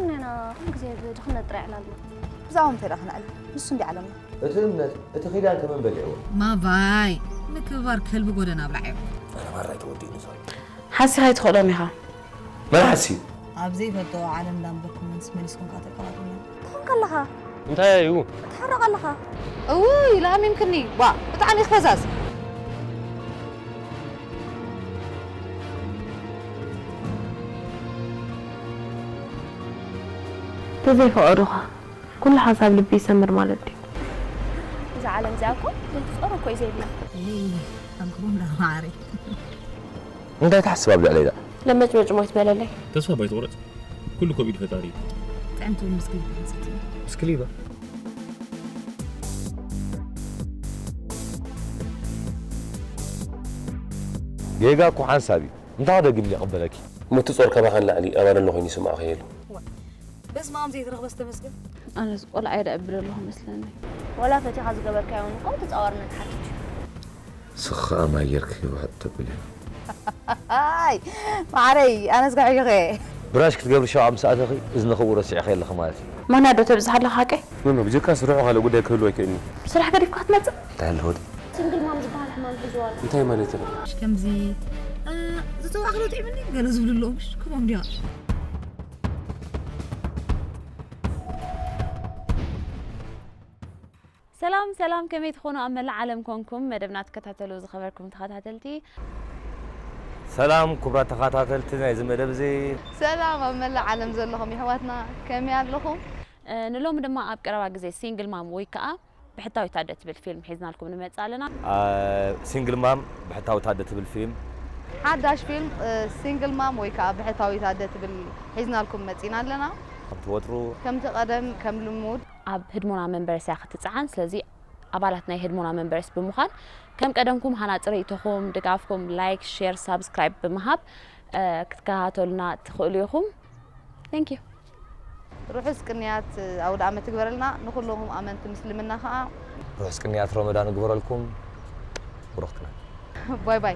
ንሕና ኩሉ ግዜ ብድኽነት ጥራይ ዕላልና። ብዛዕባ ምንታይ ደኣ ክንዕል? ንሱ እንዲ ዓለምና። እቲ እምነት፣ እቲ ኪዳን ከመን በሊዕዎ? ማቫይ ምክብባር ከልቢ ጎደና ኣብላዕ እዩ። ኣነ ማራ ኣይተወዲእኒ ሶሪ። ሓሲኻ ኣይትኽእሎን ኢኻ። መን ሓሲ? ኣብ ዘይፈልጦ ዓለም እንዳንበርኩም ምስ መሊስኩም ከዓ ተቀባጥሩና። ትኾን ከለኻ እንታይ እዩ? ትሓርቕ ኣለኻ። እውይ ለኣሚምክኒ ዋ ብጣዕሚ ፈዛዝ። ተዘይፈቐዱኻ ኩሉ ሓሳብ ልቢ ይሰምር ማለት ድዩ? እዛ ዓለም እዚኣ እኮ ዘይትፍቐሮ እኮ እዩ ዘይብላ። ኣንክቡና ማዕረይ። እንታይ ትሓስብ ኣብ ልዕለይ ደኣ? ለመጭመጭ ሞይት በለለይ። ተስፋ ባይትቑረጽ። ኩሉ ኮቪድ ፈጣሪ እዩ። ጥዕምቲ እውን ምስክሪ ይበልጽቲ። እስክሊባ ጌጋ እኮ ሓንሳብ እዩ። እንታይ ክደግም ይቕበለኪ? ምትጾር ካባኻ ንላዕሊ ኣባል ኣሎ ኮይኑ ይስምዓኺ የሉ። በስመ ኣብ ዘይትረኽበስ ተመስገን። ኣነስ ቆልዓ እየ ደኣ እብል ኣለኹ መስለኒ። ወላ ፈቲኻ ዝገበርካዮ እውን እኮ ተጻዋርነት ሓትት እዩ። ስኻ ማይ ጌርኪ ይውሕጥ ተብል እዩ። ኣይ ማዕረይ ኣነስ ጋዕዮኸ። ብራሽ ክትገብሪ ሻው ምስ ኣተኺ እዝንኺ እውን ረሲዕኺ ኣለኺ ማለት እዩ። ማና ዶ ተብዝሕ ኣለኻ ሓቀይ? ኖ ኖ ብጀካ ስርሑ ካልእ ጉዳይ ክህሉ ኣይክእልን እዩ። ስራሕ ገዲፍካ ክትመጽእ? እንታይ ኣሎ ወዲ? ሲንግል ማም ዝበሃል ሕማም ሒዝዋ ኣሎ። እንታይ ማለት እዩ? ከምዚ ዝተዋእኽሎ ጥዕምኒ ገለ ዝብሉ ኣለዉ ምሽ ከምኦም ድያ። ሰላም ሰላም፣ ከመይ ትኾኑ ኣብ መላእ ዓለም ኮንኩም መደብና ትከታተሉ ዝኸበርኩም ተኸታተልቲ? ሰላም ክቡራት ተኸታተልቲ ናይዚ መደብ እዚ። ሰላም ኣብ መላእ ዓለም ዘለኹም የሕዋትና ከመይ ኣለኹም? ንሎሚ ድማ ኣብ ቀረባ ግዜ ሲንግል ማም ወይ ከዓ ብሕታዊት ኣደ ትብል ፊልም ሒዝናልኩም ንመጽእ ኣለና። ሲንግል ማም ብሕታዊት ኣደ ትብል ፊልም። ሓዳሽ ፊልም ሲንግል ማም ወይ ከዓ ብሕታዊት ኣደ ትብል ሒዝናልኩም መጺና ኣለና። ከምቲ ወትሩ ከምቲ ቀደም ከም ልሙድ ኣብ ህድሞና መንበርስ እያ ክትጽዓን። ስለዚ ኣባላት ናይ ህድሞና መንበርስ ብምዃን ከም ቀደምኩም ሃናጺ ርእይቶኹም፣ ድጋፍኩም፣ ላይክ፣ ሼር፣ ሳብስክራይብ ብምሃብ ክትከታተሉና ትኽእሉ ኢኹም። Thank you። ርሑስ ቅንያት ኣውደ ዓመት ትግበረልና። ንኹልኹም ኣመንቲ ምስልምና ከዓ ርሑስ ቅንያት ረመዳን ይግበረልኩም። ብሩኽ ቅነ። ባይ ባይ።